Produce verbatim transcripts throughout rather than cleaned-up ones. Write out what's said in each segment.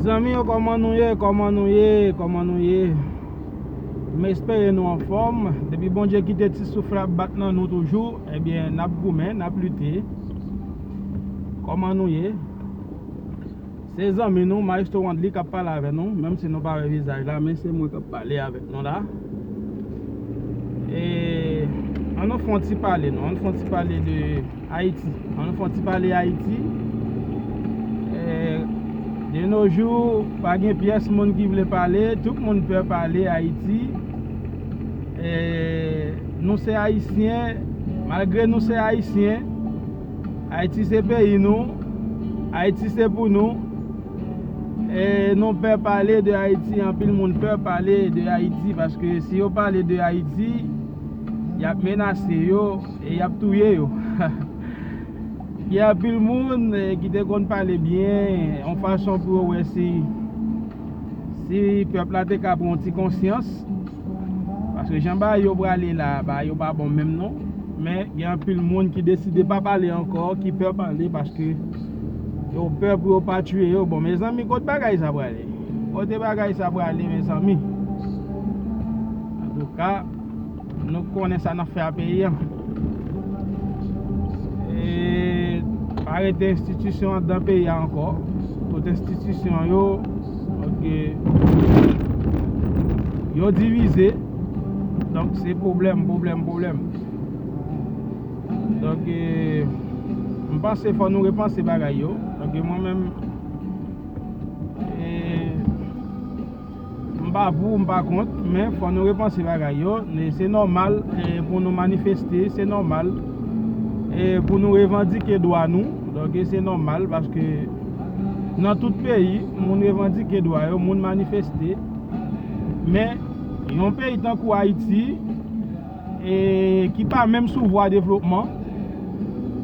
Zanmi yo, kòman nou ye? Kòman nou ye? Kòman nou ye? M espere nou anfòm. Depi Bondye kite ti souf la ap bat nan nou toujou, ebyen, n ap goumen, n ap lite. Kòman nou ye? Se zanmi nou, Maestro Wandly, k ap pale avè nou, menm si nou pa wè vizaj la, men se mwen k ap pale avèk nou la. E, ann nou fè yon ti pale, non, ann fè yon ti pale de Ayiti. Ann nou fè yon ti pale Ayiti. E, de nos jours, pa gen pyès moun ki vle pale, tout moun pè pale Ayiti. E, nou se Ayisyen, malgre nou se Ayisyen, Ayiti se peyi nou, Ayiti se pou nou. E nou pè pale de Ayiti, anpil moun pè pale de Ayiti, paske si yo pale de Ayiti, y ap menase yo e y ap touye yo. Gen anpil moun, e, ki te konn pale byen, yon fason pou yo wè si, si pèp la te ka pran yon ti konsyans. Paske jan bagay yo prale la, bagay yo pa bon menm non. Men gen anpil moun ki deside pa pale ankò, ki pè pale paske yo pè pou yo pa tiye yo. Bon, mezanmi, kot bagay sa prale? Kote bagay sa prale, mezanmi? Antouka, nou konnen sa n ap fè a peyi a. E pa rete enstitisyon anndan peyi a ankò. Tout enstitisyon yo, ok, yo divize. Donk, se pwoblèm, pwoblèm, pwoblèm. Donk, e, m panse fò nou repanse bagay yo. Donk, mwen menm, e, m pa pou, m pa kont, men fò nou repanse bagay yo. E se nòmal, e, pou nou manifeste, se nòmal, e, pou nou revandike dwa nou. Donk, e se nòmal paske nan tout peyi, moun revandike dwa yo, moun manifeste. Men, yon peyi tankou Ayiti, e, ki pa menm sou vwa devlopman,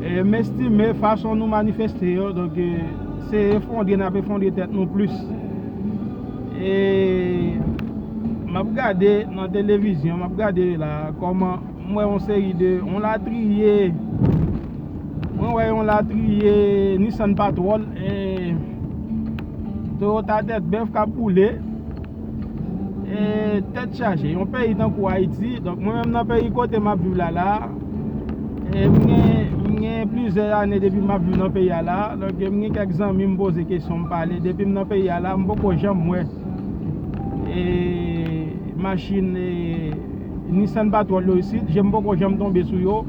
e, m estime fason nou manifeste yo, donk, e, se efondre n ap efondre tèt nou plis. E m ap gade nan televizyon, m ap gade la, kòman m wè yon seri de, yon latriye, mwen wè yon latriye Nissan Patrol, e, Toyota tèt bèf k ap boule. E, tèt chaje, yon peyi tankou Ayiti. Donk, mwen menm nan peyi kote m ap viv la la, e, m gen, m gen plizyè ane depi m ap viv nan peyi a la. Donk, m gen kèk zanmi m poze kesyon, m pale. Depi m nan peyi a la, m poko janm wè, e, machin, e, Nissan Patrol yo isit. Je m poko janm tonbe sou yo.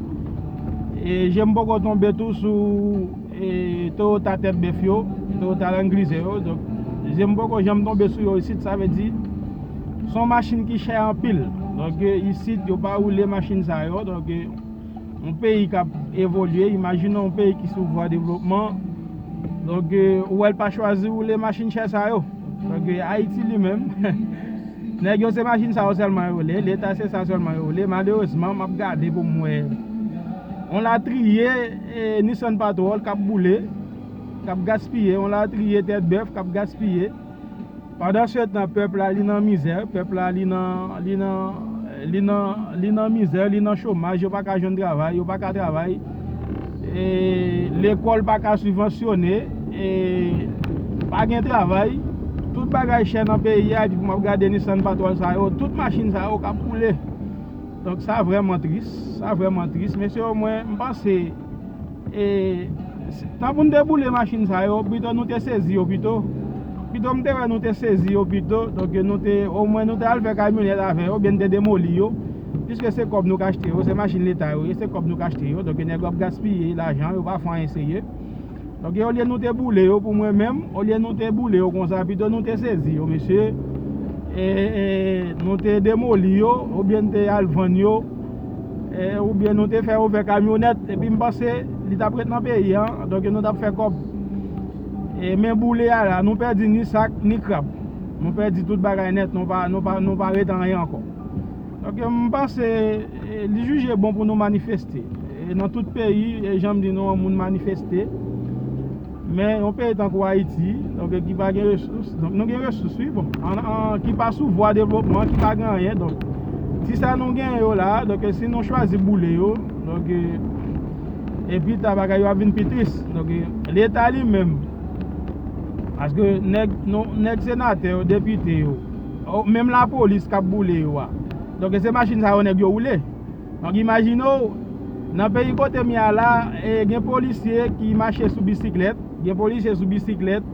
E je m poko tonbe tou sou e, Toyota tèt bèf yo, Toyota Land Cruiser yo. Donk, je m poko janm tonbe sou yo isit, sa vle di, se yon machin ki chè anpil. Donk, e, isit, yo pa woule machin sa yo. Donk, e, yon peyi k ap evolye, imajine yon peyi ki sou vwa devlopman. Donk, e, ou wè l pa chwazi woule machin chè sa yo. Donk, e, Ayiti li menm, nèg yo se machin sa yo sèlman yo woule, Leta se sa sèlman yo woule. Malerezman, m ap gade pou m wè yon latriye, e, Nissan Patrol k ap boule, k ap gaspiye, yon latriye tèt bèf k ap gaspiye. Pandansetan, pèp la, li nan mizè, pèp la, li nan, li nan, li nan, li nan mizè, li nan chomaj, yo pa ka jwenn travay, yo pa ka travay. E, lekòl pa ka sibvansyone, e, pa gen travay, tout bagay chè nan peyi a, epi pou m ap gade Nissan Patrol sa yo, tout machin sa yo k ap boule. Donk, sa vrèman tris, sa vrèman tris. Mesye, mwen, m panse, e, tan pou n te boule machin sa yo, pito nou te sezi yo pito. Pito m te wè nou te sezi yo pito. Donk, nou te, omwen nou te al fè kamyonèt avè yo, oubyen n te demoli yo. Piske se kòb nou k achte yo, se machin Leta yo ye, se kòb nou k achte yo. Donk, nèg yo ap gaspiye lajan yo, pa fè anyen serye. Donk, olye nou te boule yo, pou mwen menm, olye nou te boule yo konsa, pito nou te sezi yo, mesye. E, e, nou te demoli yo, oubyen n te al vann yo, e, oubyen nou te fè yo fè kamyonèt, epi m panse li t ap ret nan peyi a, donk nou t ap fè kòb. E, men boule a la, nou pèdi ni sak, ni krab. Nou pèdi tout bagay nèt, nou pa, nou pa, nou pa ret anyen ankò. Donk, m panse, e, li jije bon pou nou manifeste. E, nan tout peyi, e, jan m di nou, moun manifeste. Men, yon peyi tankou Ayiti, donk, ki pa gen resous, donk, nou gen resous, wi, bon, an, an, ki pa sou vwa devlopman, ki pa gen anyen, donk, ti sa nou gen yo la, donk, si nou chwazi boule yo, donk, e, e pita bagay yo ap vin pi tris. Donk, e, Leta li menm, Paske nèg, non, nèg senatè yo, depite yo, o, menm lapolis k ap boule yo a. Donk, e se machin sa yo nèg yo woule. Donk, imajine w, nan peyi kote m ye a la, e, gen polisye ki mache sou bisiklèt, gen polisye sou bisiklèt,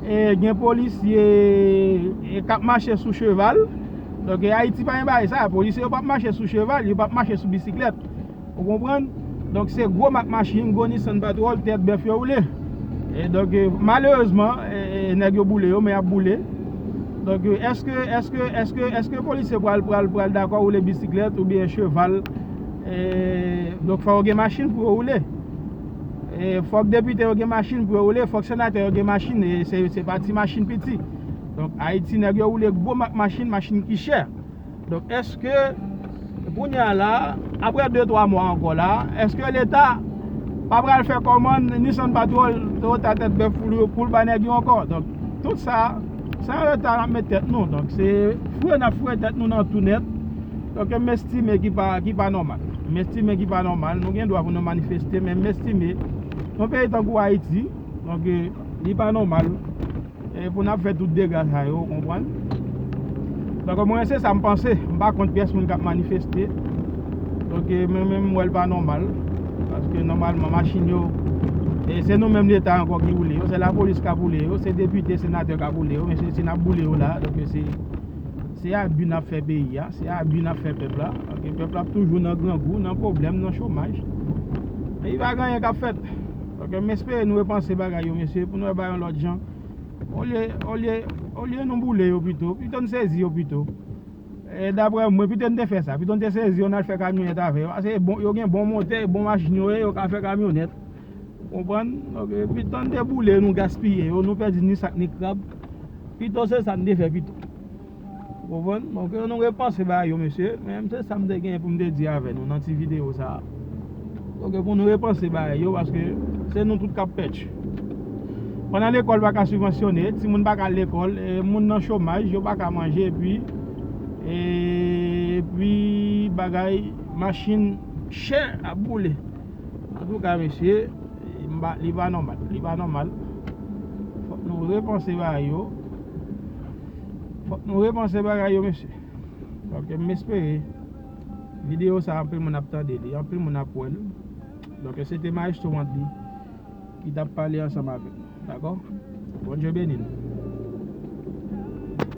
e, gen polisye, e, k ap mache sou cheval. Donk, e, Ayiti pa gen bagay sa, polisye yo p ap mache sou cheval, yo p ap mache sou bisiklèt. Ou konprann? Donk, se gwo mak machin, gwo Nissan Patrol, tèt bèf yo woule. E donk, e, malerezman, e, e, nèg yo boule yo, men y ap boule. Donk, e, èske, èske, èske, èske polisye pral, pral, pral dakò woule bisiklèt oubyen cheval? E, donk, fò yo gen machin pou yo woule. E, fòk depite yo gen machin pou yo woule, fòk senatè yo gen machin, e se, se pa ti machin piti. Donk, Ayiti, nèg yo woule gwo mak machin, machin ki chè. Donk, èske, kounye a la, apre de twa mwa ankò la, èske Leta pa pral fè kòmann Nissan Patrol, Toyota tèt bèf pou l, pou l ba nèg yo ankò? Donk, tout sa, se an reta n ap met tèt nou. Donk, se fre n ap fre tèt nou nan tou nèt. Donk, m estime ki pa, ki pa nòmal. M estime ki pa nòmal. Nou gen dwa pou nou manifeste, men m estime, yon peyi tankou Ayiti, donk, li pa nòmal. E pou n ap fè tout dega sa yo, ou konprann? Donk, mwen, se sa m panse. M pa kont pyès moun k ap manifeste. Donk, e, men, men m wè l pa nòmal. Paske, nòmalman, machin yo, e, se nou menm Leta ankò ki woule yo. Se lapolis k ap woule yo. Se depite, senatè k ap woule yo. Men se, se n ap boule yo la. Donk, se, se abi n ap fè peyi a. Se abi n ap fè pèp la. Donk, pèp la ap toujou nan grangou, nan pwoblèm, nan chomaj. Peyi pa gen anyen k ap fèt. Donk, m espere nou repanse bagay yo, mesye, pou nou wè bagay yon lòt jan. Olye, olye, olye nou boule yo pito, pito n sezi yo pito. E daprè mwen, pito n te fè sa, pito n te sezi yo, n al fè kamyonèt avè yo. Paske bon, yo gen bon motè, bon machin yo ye, yo ka fè kamyonèt. Ou konprann? Donk, e, pito n te boule, nou gaspiye yo, nou pèdi ni sak ni krab. Pito se sa n te fè pito. Ou konprann? Donk, nou repanse bagay yo, mesye. Men se sa m te gen pou m te di avè nou nan ti videyo sa a. Donk, pou nou repanse bagay yo, paske se nou tout k ap pèdi. Pandan lekòl pa ka sibvansyone, timoun pa ka al lekòl, e, moun nan chomaj, yo pa ka manje, epi, e, epi bagay, machin chè ap boule. Antouka, mesye, e, m pa, li pa nòmal, li pa nòmal. Fòk nou repanse bagay yo. Fòk nou repanse bagay yo, mesye. Donk, m espere videyo sa a, anpil moun ap tande li, anpil moun ap wè l. Donk, se te Maestro Wandy ki t ap pale ansanm avèk nou. Dakò? Bondye beni nou.